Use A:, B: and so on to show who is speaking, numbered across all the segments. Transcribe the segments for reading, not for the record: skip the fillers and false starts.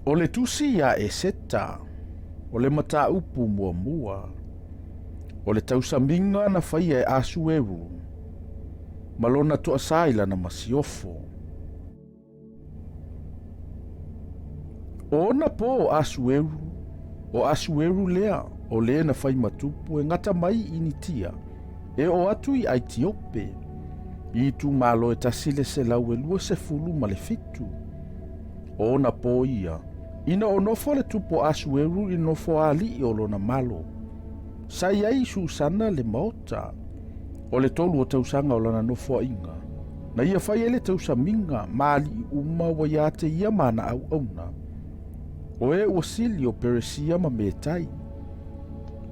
A: O le tusi iā Eseta, o le mataupu muamua, o le tausamiga na faia e Asueru ma lona toasā i lana masiofo. O ona pō o Asueru, o Asueru lea o le na fai ma tupu e gata mai i Initia, e oo atu i Aitiope, i itumalo e 127. O ona pō ia, ina o nofo le tupu o Asueru i le nofoaali'i o lona malo, sa i ai i Susana le maota. O le tolu o tausaga o lana nofoaiga, na ia fai ai le tausamiga ma ali'i uma ua ia te ia ma ana auauna, o e ua sili o Peresia ma Metai,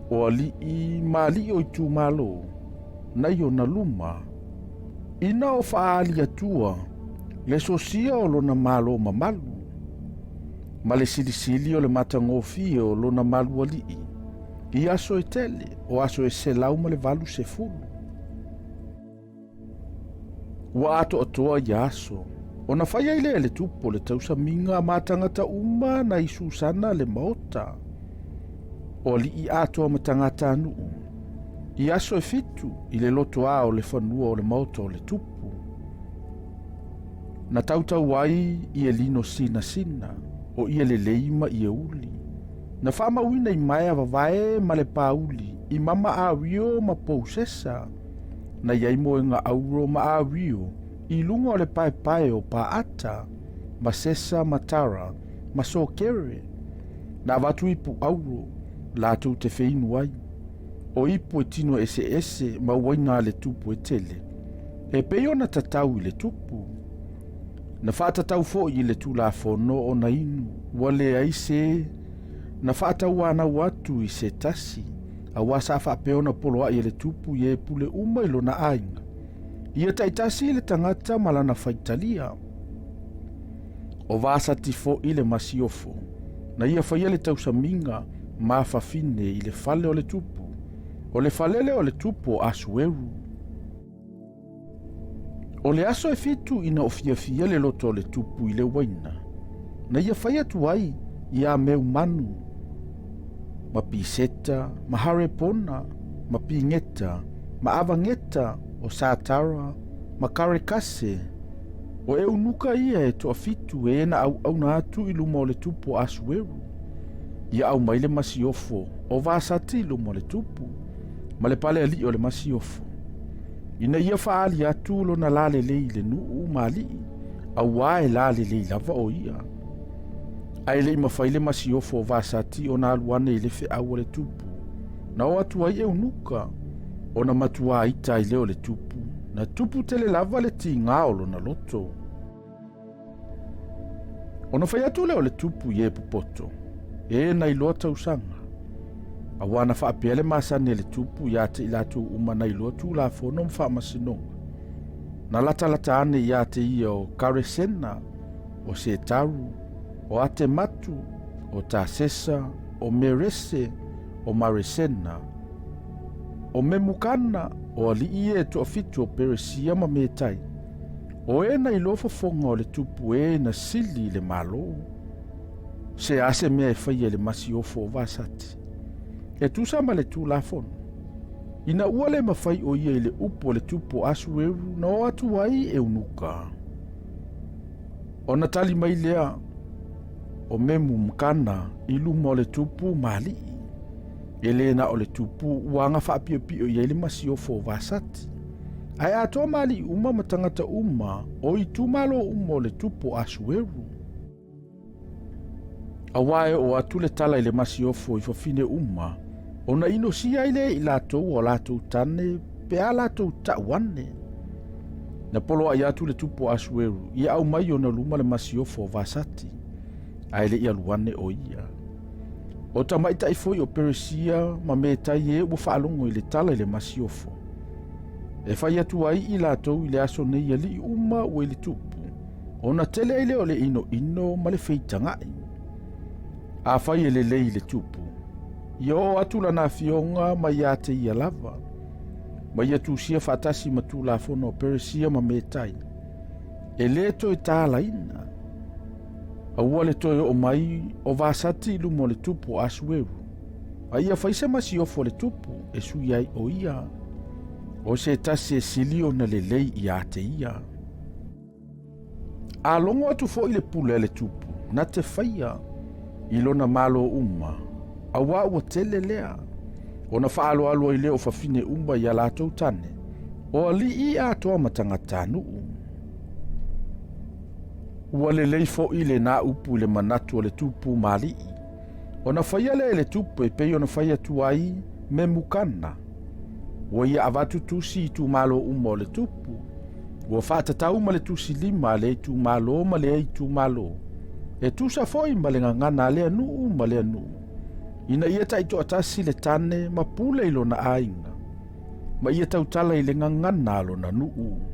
A: o ali'i ma ali'i o itumalo na i ona luma, ina o faaali atua le sosia o lona malo mamalu, ma le silisili o le matagofie o lona malualii i aso e tele, o aso e 180. Ua atoatoa ia aso, ona fai ai lea e le tupu o le tausamiga ma tagata uma na i Susana le maota, o alii atoa ma tagatanuu, i aso e fitu i le lotoā o le fanua o le maota o le tupu. Na tautau ai ie lino sinasina, o ie lelei ma ie uli. Na faamauina i maea vavae ma le pāuli i mama awio ma pousesa, na i ai moega auro ma awio i luga o le paepae o Paata, ma Sesa ma Tara, ma Sokere. Na avatu ipu auro, latou te feinu ai, o ipu e tino eseese ma uaina a le tupu e tele, e pei ona tatau i le tupu. Na faatatau foi i le Tulafono ona inu, ua leai se na faatauanau atu i se tasi, auā sa faapea ona poloai e le tupu i e pule uma i lona aiga. Ia taitasi le tagata ma lana faitalia. O Vasati foi le masiofo, na ia faia le tausamiga ma fafine i le fale o le tupu, o le falele o le tupu o Asueru. O le aso e fitu ina o fiafia le loto o le tupu i le uaina, na ia fai atu ai iā Meumanu, ma Piseta, ma Harepona, ma Pigeta, ma Avageta, o Satara, ma Karekase, o Eunuka ia e toafitu e na auauna atu i luma o le tupu o Asueru. Ia aumai le masiofo o Vasati i luma o le tupu, ma le pale ali'i o le masiofo, ina ia faaali atu lona lalelei i le nuu ma ali'i, auā e lalelei lava o ia. Ae le i mafai le masiofo o Vasati ona alu ane i le feau a le tupu, na o atu ai Eunuka, ona matuā ita ai lea o le tupu, na tupu tele lava le tigā o lona loto. Ona fai atu lea o le tupu i e popoto, e na iloa tausaga. Auā na faapea le masani a le tupu iā te i latou uma na iloa tulafono ma faamasinoga. Na latalata ane iā te ia o Karesena, o Setaru, o Atematu, o Tasesa, o Merese, o Maresena, o Memukana, o alii e toafitu o Peresia ma Metai. O e na iloa fofoga o le tupu e na sili i le Malo. Se a se mea e faia i le masiofo o Vasati. E tusa ma le Tulafono. Ina ua le mafai o ia i le upu o le tupu o Asueru na o atu ai Eunuka. Ona tali mai lea o Memumkana i luma o le tupu ma alii. E le na o le tupu ua aga faapiopio i ai le masiofo o Vasati. Ae atoa ma alii uma ma tagata uma o itumalo uma o le tupu o Asueru. Auā e oo atu le tala i le masiofo i fafine uma, ona inosia ai lea i latou o latou tane pe a latou tau ane. Na poloai atu le tupu o Asueru ia aumai ona luma le masiofo o Vasati, ae le i alu ane o ia. O tamaitai foi o Peresia ma Metai e ua faalogo i le tala i le masiofo. E fai atu ai i latou i le aso nei alii uma ua i le tupu, ona tele ai lea o le inoino ma le feitaga'i. Afai e lelei i le tupu, ia oo atu lana afioga ma ia te ia lava, ma ia tusia faatasi ma Tulafono a Peresia ma Metai, e lē toe talaina. Aua le toe oo mai o Vasati i luma o le tupu o Asueru, a ia fai se masiofo a le tupu e sui ai o ia, o se tasi e sili ona lelei ia te ia. A logo atu foi le pule a le tupu, na te faia i lona malo uma, auā ua tele lea, ona faaaloalo ai lea o fafine uma i a latou tane, o alii atoa ma tagatanuu. Ua lelei foi lenā upu i le manatu o le tupu ma alii, ona faia lea e le tupu e pei ona fai atu ai Memukana. Ua ia avatu tusi i itumalo uma o le tupu, ua faatatau ma le tusi lima a lea itumalo ma lea itumalo, e tusa foi ma le gagana a lea nuu ma lea nuu, ina ia taitoatasi le tane ma pule i lona aiga, ma ia tautala i le gagana a lona nuu.